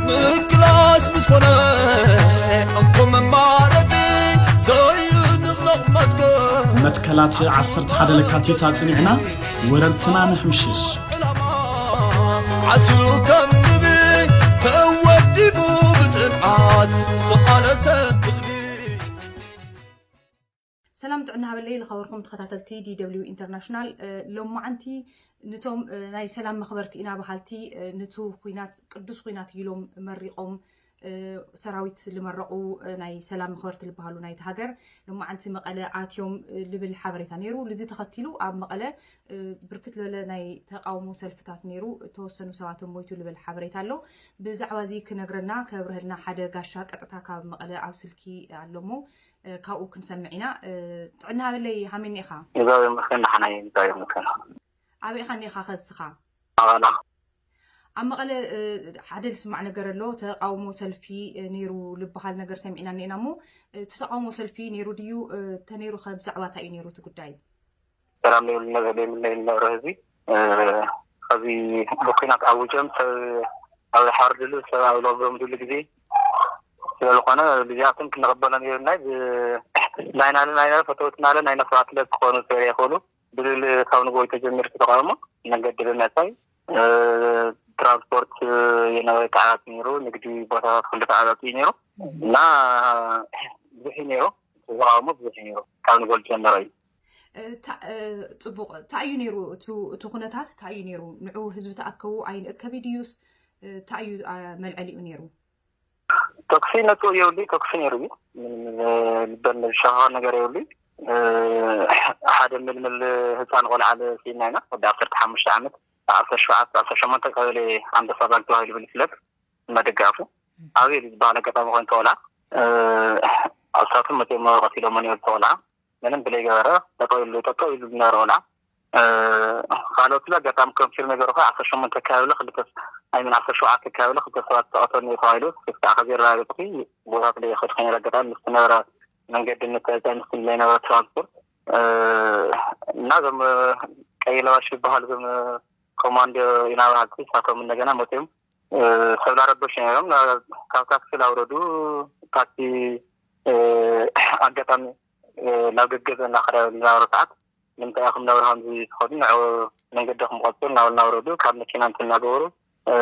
ምክላስ ምስ ኮነ እንኮ መማረፂ ዘይንቕነቕ መትከል። መትከላት ዓሰርተ ሓደ ለካቲት ኣጽኒዕና ወረርትና ምሕምሽሽ። ዕላማ ዓሲሉ ከም ንብል ተወዲቡ ብጽንዓት ዝተቓለሰ ህዝቢ። ሰላም ጥዕና ሃበለይ ዝኸበርኩም ተኸታተልቲ ዲ ደብሊው ኢንተርናሽናል። እ፣ ሎማዓንቲ ንቶም፣ እ፣ ናይ ሰላም መኽበርቲ ኢና በሃልቲ፣ እ፣ ንቱ ኹናት ቅዱስ ኹናት ኢሎም መሪቖም፣ እ፣ ሰራዊት ልመረቑ፣ እ፣ ናይ ሰላም መኽበርቲ ዝበሃሉ ናይቲ ሃገር ሎማዓንቲ መቐለ ኣትዮም፣ እ፣ ልብል ሓበሬታ ነይሩ። ልዚ ተኸቲሉ ኣብ መቐለ፣ እ፣ ብርክት ዝበለ ናይ ተቓውሞ ሰልፍታት ነይሩ። ተወሰኑ ሰባት ሞይቱ ልብል ሓበሬታ ኣሎ። ብዛዕባ እዚ ክነግረና ከብርሀልና ሓደ ጋሻ ቀጥታ ካብ መቐለ ኣብ ስልኪ ኣሎ እሞ፣ እ፣ ካብኡ ክንሰምዕ ኢና። እ፣ ጥዕና ሃበለይ ሃመይ እኒኢኻ? እግዚኣብሔር ይመስገን ደሓና እየ። እግዚኣብሔር ይመስገን። ኣበይ ኢኻ እኒኢኻ ከዝኻ? ኣባላ። ኣብ መቐለ፣ እ፣ ሓደ ዝስማዕ ነገር ኣሎ። ተቓውሞ ሰልፊ፣ እ፣ ነይሩ ዝበሃል ነገር ሰሚዕና እኒኤና እሞ፣ እ፣ እቲ ተቓውሞ ሰልፊ ነይሩ ድዩ? እ፣ ተነይሩ ከ ብዛዕባ እንታይ እዩ ነይሩ እቲ ጉዳይ? ሰላም ዘይብሉ ነገር ዘይብሉ ዘይብሉ ነብረ ህዝቢ፣ እ፣ ኸዚ ብኲናት ኣውጆም ሰብ ኣብ ዝሓርድሉ ሰብ ኣብ ዝለጎምድሉ ግዜ ስለ ዝኾነ ብዚኣቶም ክንቕበሎም የብልናይ። ብ-፣ ናይናለ ናይናለ ፈተውትናለ ናይ መስዋዕትነት ክኾኑ ስለ ዘይኽእሉ ብልል ካብ ንጎይ ተጀሚሩ ተቃውሞ መንገዲ ብምዕጻይ፣ እ፣ ትራንስፖርት የነበረ ተዓራጺ ነይሩ፣ ንግዲ ቦታታት ኩሉ ተዓራጺ ነይሩ እና ብዙሕ እዩ ነይሩ፣ ተቃውሞ ብዙሕ እዩ ነይሩ ካብ ንጎል ጀመረ እዩ። እ፣ ታ-፣ እ፣ ጽቡቕ። እንታይ እዩ ነይሩ? እቱ-፣ እቲ ኩነታት እንታይ እዩ ነይሩ? ንዑ ህዝቢ ተኣከቡ ኣይንእከብ ድዩስ፣ እ፣ እንታይ እዩ፣ አ፣ መልዐሊኡ ነይሩ? ተኩሲ ነጥቡ የብሉይ፣ ተኩሲ ነይሩ እዩ። ምንም፣ እ፣ ልበል ዝሸኻኸር ነገር የብሉይ። እ፣ ሓደ ምልምል ህፃን ቆልዓ ስኢና ኢና፣ ወዲ ዓሰርተ ሓሙሽተ ዓመት፣ ዓሰርተ ሸውዓተ፣ ዓሰርተ ሸሞንተ ቀበሌ ኣንበሳ ባንክ ተባሂሉ ብዝፍለጥ መደጋፉ ኣበይ ዝበሃል ኣጋጣሚ ኮይኑ ተቆልዓ። እ፣ ኣብሳቱ መፅኦም ቀቲሎሞ ነይሩ ተቆልዓ። ምንም ብለይገበረ ጠጠው ኢሉ፣ ጠጠው ኢሉ ዝነበረ ቆልዓ። እ፣ ካልኦት ለ ኣጋጣሚ ኮንፊርም የገርኹ ዓሰርተ ሸሞንተ ኣካባቢ ለ ክልተ፣ ኣይ ሚን ዓሰርተ ሸውዓተ ኣካባቢ ለ ክልተ ሰባት ተቐተሉ ነይሩ ተባሂሉ፣ ክሳዕ ከዚ ኣረጋገፅኩ ቦታ ስለ ይኸድኩ ነይረ። ኣጋጣሚ ምስቲ ነበረ መንገዲ ምትዕፃይ ምስቲ ዘይነበረ ትራንስፖርት፣ እ፣ እና እዞም ቀይ ለባሽ ዝበሃሉ እዞም ኮማንዶ ኢና በሃልቲ ንሳቶም እንደገና መፅዮም፣ እ፣ ሰብላ ረበሹ ነይሮም። ና-፣ ካብ ታክሲ ላውረዱ፣ ታክሲ፣ እ፣ ኣጋጣሚ፣ እ፣ ናብ ገገዘ እናኸደ ዝነበረ ሰዓት ንምንታይ ኢኹም ናብ ብርሃን እዚ ትኸዱ? ንዑ መንገድኹም ቀጽሉ እናበሉ እናውረዱ ካብ መኪና እንትን እናገበሩ፣ እ፣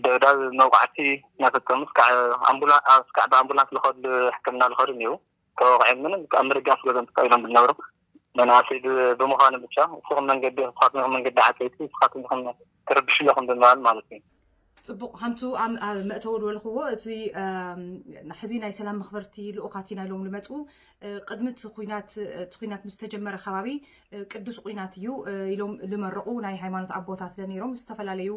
ደብዳብ መውቃዕቲ እናፈጸሙ እስካዕ ኣምቡላ-፣ እስካዕ ብኣምቡላንስ ዝኸዱ ሕክምና ዝኸዱ እኒአው። ተወቂዖም ምንም ኣብ ምድጋፍ ገዝኦም ተጠቒሎም ዝነበሩ መናእሰይ ብ-፣ ብምዃኑ ብቻ ንስኹም መንገዲ፣ ንስኻትኩም ኢኹም መንገዲ ዓበይቲ፣ ንስኻትኩም ኢኹም ትርብሹ ኣለኹም ብምባል ማለት እዩ። ጽቡቕ፣ ከምቱ ኣብ፣ ኣብ መእተዊ ዝበልኽዎ፣ እቲ፣ እም፣ ሕዚ ናይ ሰላም መኽበርቲ ልኡኻት ኢና ኢሎም ዝመጹ፣ እ፣ ቅድሚ እቲ ኲናት፣ እቲ ኲናት ምስ ተጀመረ ከባቢ፣ እ፣ ቅዱስ ኲናት እዩ፣ እ፣ ኢሎም ዝመረቑ ናይ ሃይማኖት ኣቦታት ነይሮም፣ ዝተፈላለዩ፣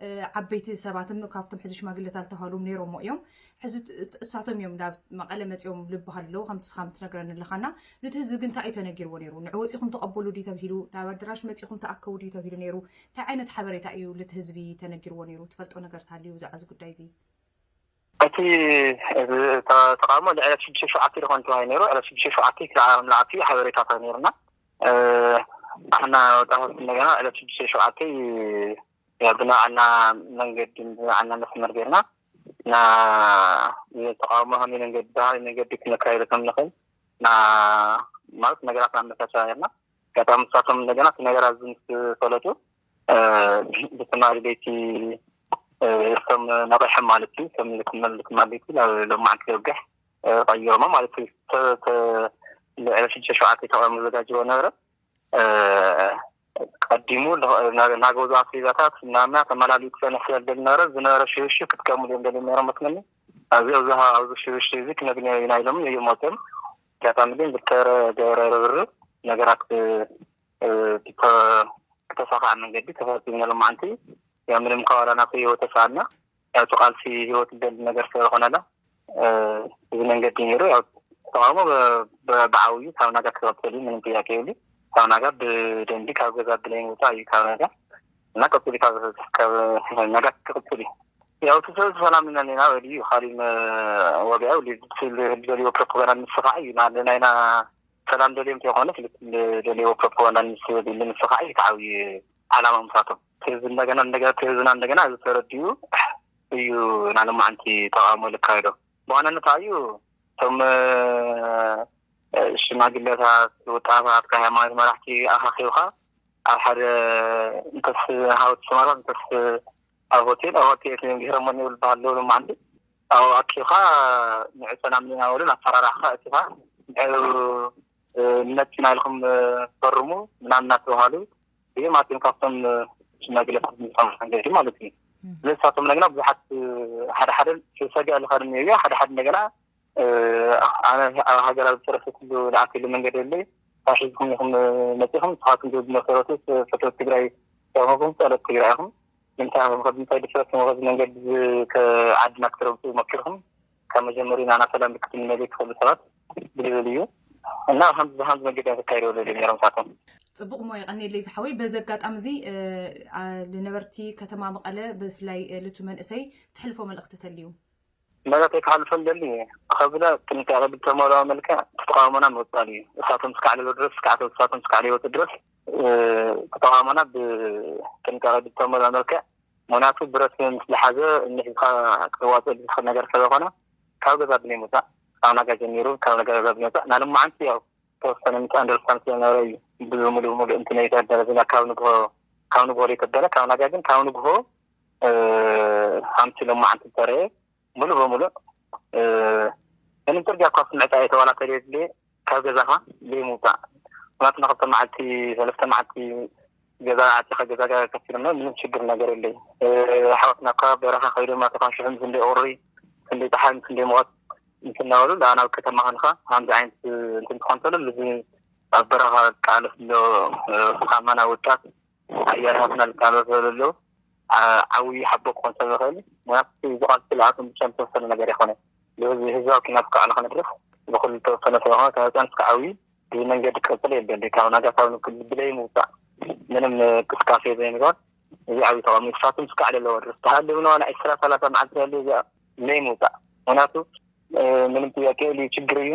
እ፣ ዓበይቲ ሰባትም ካብቶም ሕዚ ሽማግለታት ዝተባህሉ ነይሮሞ እዮም። ሕዚ ት-፣ ት-፣ እሳቶም እዮም ናብ መቐለ መጺኦም ዝበሃሉ ኣለዉ፣ ከምቲ እስኻ ትነግረኒ ኣለኻና። ነቲ ህዝቢ ግን እንታይ እዩ ተነጊርዎ ነይሩ? ንዑ ወጺኹም ተቐበሉ ድዩ ተብሂሉ? ናብ ኣደራሽ መጺኹም ተኣከቡ ድዩ ተብሂሉ ነይሩ? እንታይ ዓይነት ሓበሬታ እዩ ለቲ ህዝቢ ተነጊርዎ ነይሩ? ትፈልጦ ነገር ተሃልዩ ብዛዕባ እዚ ጉዳይ እዚ? እቲ፣ እዚ ተ-፣ ተቓውሞ ልዕሊ ሽዱሽተ ሸውዓተ ዝኾን ተባሂሉ ነይሩ። ዕለት ሽዱሽተ ሸውዓተ ክልተ ዓለም ለዓቲ ሓበሬታ ተነይሩና። እ፣ ኣሕና ወጣታት እንደገና ዕለት ሽዱሽተ ሸውዓተ ያው ብናይ ባዕልና መንገዲ፣ ብናይ ባዕልና መስመር ጌርና፣ ና-፣ ንተቃውሞ ከመይ መንገዲ፣ ብኸመይ መንገዲ ክነካይዶ ከም ንኽእል፣ ና-፣ ማለት ነገራት ኣመቻችና ጌርና። ኣጋጣሚ ንሳቶም እንደገና እቲ ነገራት እዚ ምስ ፈለጡ፣ እ፣ ብትማሊ ለይቲ፣ እ፣ እቶም ነቒሖም ማለት እዩ። እቶም ትማሊ፣ ትማሊ ለይቲ ናብ ሎማዓንቲ ዘውግሕ፣ እ፣ ቀይሮሞ ማለት እዩ። ተ-፣ ተ-፣ ልዕሊ ሽዱሽተ ሸውዓተ ተቃውሞ ዘጋጅዎ ነበረ። እ፣ ቀዲሙ ለ-፣ ና-፣ ናገዝኡ ኣስቤዛታት እናመያ ተመላሊኡ ክጸንሕ ስለ ዝደሊ ነበረ፣ ዝነበረ ሽብሽብ ክትከምሉ እዮም ደልዮም ነይሮም መስለኒ። ኣብዚ፣ ኣብዚ፣ ኣብዚ ሽብሽብ እዚ ክነግንዮ ኢና ኢሎምን እዮም ወጺኦም። ኣጋጣሚ ግን ብተረ-፣ ገብረ ርብርብ ነገራት፣ እ፣ ብተ-፣ ብተሳኻዐ መንገዲ ተፈጺሙ ሎማዓንቲ። ያው ምንም እኳ ዋላ ናቱ ህይወት ተሰኣና፣ ያው እቲ ቃልሲ ህይወት ዝደሊ ነገር ስለ ዝኾነላ፣ እ፣ እዚ መንገዲ ነይሩ። ያው ተቃውሞ ብ-፣ ብ-፣ ብዓብዩ ካብ ናጋ ክቐጽል እዩ፣ ምንም ጥያቄ የብሉ። ካብ ናጋ ብደንቢ ካብ ገዛ ብለይ ምውጻእ እዩ ካብ ናጋ። እና ቀጽሉ ካብ፣ ካብ ናጋ ክቕጽል እዩ። ያው እቲ ሰብ ሰላም ኢና ኔና ወዲ እዩ ካሊም ወገያ ወዲ ዝደልዎ ፕሮፓጋንዳ ንስኻ እዩ ናለ ናይና ሰላም ደልዮም ተይኮነ ፍልት ደልዎ ፕሮፓጋንዳ ንስ ወዲ ንስኻ እዩ ተዓብዩ ዓላማ ምሳቶም ህዝብ እንደገና እንደገና ህዝብና እንደገና ዝተረድዩ እዩ ናለማዓንቲ ተቃውሞ ልካየዶ ብዋናነት እዩ እቶም ሽማግለታት፣ ወጣታት፣ ካብ ሃይማኖት መራሕቲ ኣኻኺብካ ኣብ ሓደ እንተስ ሃወት ሰማታት እንተስ ኣብ ሆቴል ኣብ ሆቴል ሴረሞኒ ይብል በሃል ሎ ሎማዓንቲ ኣብኡ ኣኪብካ ንዑ ሰላም ዲና በሉ ኣፈራራሕካ እቲኻ ንዑ መፂና ኢልኩም ፈርሙ ምናምን እናተባሃሉ እዮም ኣትዮም ካብቶም ሽማግለታት ዝሰማ መንገዲ ማለት እዩ። ንሳቶም እንደገና ብዙሓት ሓደ ሓደ ሰጋእ ልኸድም እዩ ሓደ ሓደ እንደገና ኣነ ኣብ ሃገራዊ ፀረፊ ኩሉ ዝኣክሉ መንገዲ የለይ። ካብ ሒዝኩም ኢኹም መፂኹም ንስኻትኩም ዝመሰረቱ ፈተወት ትግራይ ተኾንኩም ፀሎት ትግራይ ኢኹም። ንምንታይ ኢኹም ከዚ እንታይ ድፍረት ተመኸዚ መንገዲ ዓድና ክትረብፁ መኪርኩም ካብ መጀመሪ ናና ሰላም ልክትንመሊ ትኽእሉ ሰባት ብልብል እዩ እና ከምዚ ብሃምዚ መንገዲ ተካይደ ወለደ ነሮም ሳቶም። ፅቡቅ እሞ የቀኔለይ ዝሓወይ በዚ ኣጋጣሚ እዚ ንነበርቲ ከተማ መቐለ ብፍላይ ልቱ መንእሰይ ትሕልፎ መልእክቲ ተልዩ መለተይ ክሓልፈን ደሊ ከብለ ጥንቃቄ ብተመልኦ መልክዕ ተቃውሞና ምቅጻል እዩ። እሳቶም እስካዕ ለሎ ድረስ እስካዕ እሳቶም እስካዕ ለይወጡ ድረስ ተቃውሞና ብጥንቃቄ ብተመልኦ መልክዕ ምክንያቱ ብረት ስለዝሓዘ ንሒዝካ ክትዋፅእ ዝኽእል ነገር ስለዝኾነ ካብ ገዛ ብለይ ምውፃእ ካብ ናጋ ጀሚሩ ካብ ገዛ ብለይ ምውፃእ ናልማዓንቲ ያው ተወሰነ ሚስ ኣንደርስታንድ ስለነበረ እዩ ብሙሉእ ብሙሉእ እንትን ኣይተደረገን ካብ ንግሆ ካብ ንግሆ ዘይተበለ ካብ ናጋ ግን ካብ ንግሆ ሃምሲ ሎማዓንቲ ዝተረየ ሙሉእ በሙሉእ ምንም ፅርግያ እኳ ስምዕፃ እየ ተባላ ተደድልየ ካብ ገዛኻ ዘይምውፃእ ምክንያቱ ንክልተ መዓልቲ ሰለስተ መዓልቲ ገዛ ዓፂኻ ገዛ ከፊልና ምንም ሽግር ነገር የለይ ኣሕዋትና እኳ በረኻ ከይዶም ኣተፋሽሑ ምስ እንደ ቁሪ ምስ እንደ ፀሓይ ምስ እንደ ሙቐት ምስ እናበሉ ናብ ከተማ ከንካ ከምዚ ዓይነት እንትን ትኾን ተሎ እዚ ኣብ በረኻ ቃለስ ኣሎ ኣማና ወጣት ኣያታትና ዝቃለስ ዘሎ ኣለዉ ዓብዪ ሓቦ ክኾን ሰብ ይኽእል ምክንያቱ ዝቃልስ ለኣቶም ብቻ ዝተወሰነ ነገር ይኾነ ብህዝባዊ ኪናት ከዓ ንክንድርስ ብኩሉ ዝተወሰነ ሰብ ይኾነ ካብ ህፃን እስከ ዓብዪ እዚ መንገዲ ክቅፅል የለን ካብ ናጋ ካብ ብለይ ምውፃእ ምንም እንቅስቃሴ ዘይምግባር እዚ ዓብዪ ተቃውሞ እዩ። እሳቶም እስከ ዕለ ኣለዎ ድረስ ተሃልዩ ምንዋ ናይ ዕስራ ሰላሳ መዓልቲ ያለ እዚኣ ለይ ምውፃእ ምክንያቱ ምንም ጥያቄ የብሉ ችግር እዩ።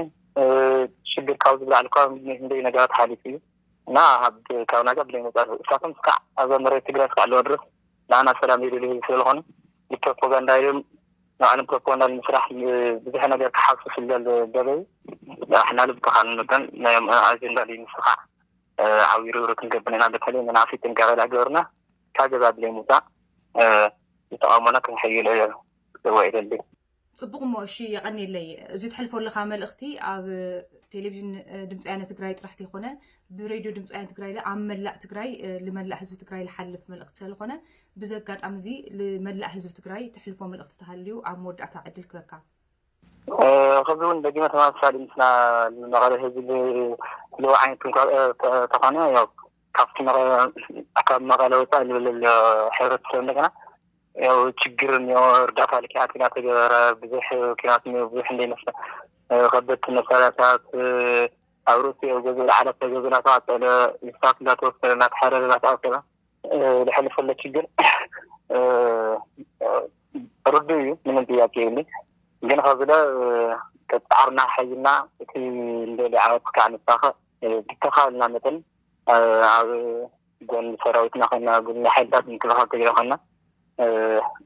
ችግር ካብ ዝብላዕ ልኳ ክንደይ ነገራት ሓሊፉ እዩ እና ካብ ናጋ ብለይ ምውፃእ እሳቶም እስካዕ ኣብ መሬት ትግራይ እስካዕ ኣለዎ ድረስ ንኣና ሰላም የደልዩ ህዝቢ ስለዝኾኑ ብፕሮፓጋንዳ እዮም ንባዕሎም ፕሮፓጋንዳ ንምስራሕ ብዙሕ ነገር ክሓሱ ስለ ደበዩ ንሕና ልብ ተኻል መጠን ናዮም ኣጀንዳ ድዩ ምስኻዕ ዓብዪ ርብርብ ክንገብር ኢና በተለይ መናእሰይ ጥንቃቄ ዳኣ ገበርና ካብ ገዛ ብለይ ምውፃእ ተቃውሞና ክንሕይሎ እየ ክፅውዕ ይደሊ። ፅቡቅ እሞ እሺ የቀንየለይ እዚ ትሕልፎ ኣለካ መልእክቲ ኣብ ቴሌቪዥን ድምፂ ወያነ ትግራይ ጥራሕ ተይኮነ ብሬድዮ ድምፂ ወያነ ትግራይ ኣብ መላእ ትግራይ ልመላእ ህዝቢ ትግራይ ልሓልፍ መልእክቲ ስለዝኮነ ብዚ ኣጋጣሚ እዚ ልመላእ ህዝቢ ትግራይ ትሕልፎ መልእክቲ ተሃልዩ ኣብ መወዳእታ ዕድል ክበካ። ከዚ እውን ደጊመ ተመሳሳሊ ምስላ ንመቐለ ህዝቢ ዝልዎ ዓይነት እንኳ ተኾነ ያው ካብቲ ካብ መቐለ ወፃእ ዝብል ኣሎ ሕብረተሰብ እንደገና ያው ችግር እኒኦ እርዳታ ልክዓት እናተገበረ ብዙሕ ኪናት እኒኦ ብዙሕ እንደይመስለ ከበድቲ መሳርያታት ኣብ ርእሲኡ ገዝኡ ላዕለ ተገዝኡ እናተቃፀለ እንስሳት እናተወሰደ እናተሓረረ እናተኣሰረ ዝሕልፍ ዘሎ ችግር ርዱእ እዩ፣ ምንም ጥያቄ የብሉን። ግን ካብ ዝለ ፃዕርና ሓይልና እቲ እንደሊ ዓወት ክሳዕ ንሳኸ ብተኻእልና መጠን ኣብ ጎኒ ሰራዊትና ኮይና ጎኒ ሓይልታት ምክልኻል ትግራይ ኮይና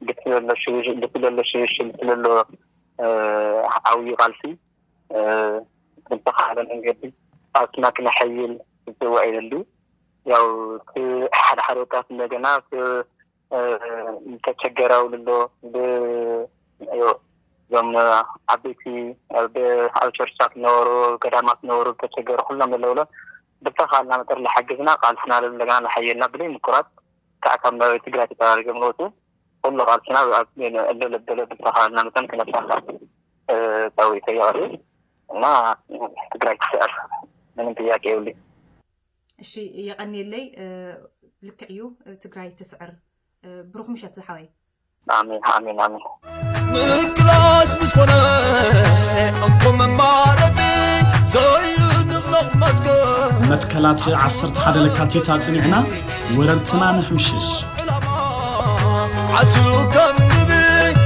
ግቲ ዘሎ ሽግሽግ ግቲ ዘሎ ሽግሽግ ግቲ ዘሎ ዓብዪ ቃልሲ ብዝተኻእለ መንገዲ ቃልስና ክነሐይል ዝፅውዕ የለን። ያው እቲ ሓደ ሓደ ወጣት እንደገና እቲ ዝተቸገረ ኣውልዶ ብ እዞም ዓበይቲ ኣብ ቸርችታት ዝነበሩ ገዳማት ዝነበሩ ዝተቸገሩ ኩሎም ዘለውሎ ብዝተኻእልና መጠን እናሓገዝና ቃልስና እንደገና እናሓየልና ብዘይ ምቁራፅ ከዓ ካብ መሬት ትግራይ ተጠራሪጎም ንወፁ ኩሉ ቃልስና ዕለ ለበለ ብዝተኻእልና መጠን ክነሳካ ፀዊተ የቕርብ እና ትግራይ ትስዕር ምንም ጥያቄ የብሉን። እሺ የቐንየለይ ልክዕ እዩ ትግራይ ትስዕር። ብሩኽ ምሸት ዝሓወይ። ኣሜን ኣሜን ኣሜን። ምቅላስ ምስ ኮነ እንኮ መማረፂ ዘይንብሎ መትከል መትከላት ዓሰርተ ሓደ ለካቲት ኣጽኒዕና ወረርትና ንሕምሽሽ። ዕላማ ዓስሉ ከም ንብል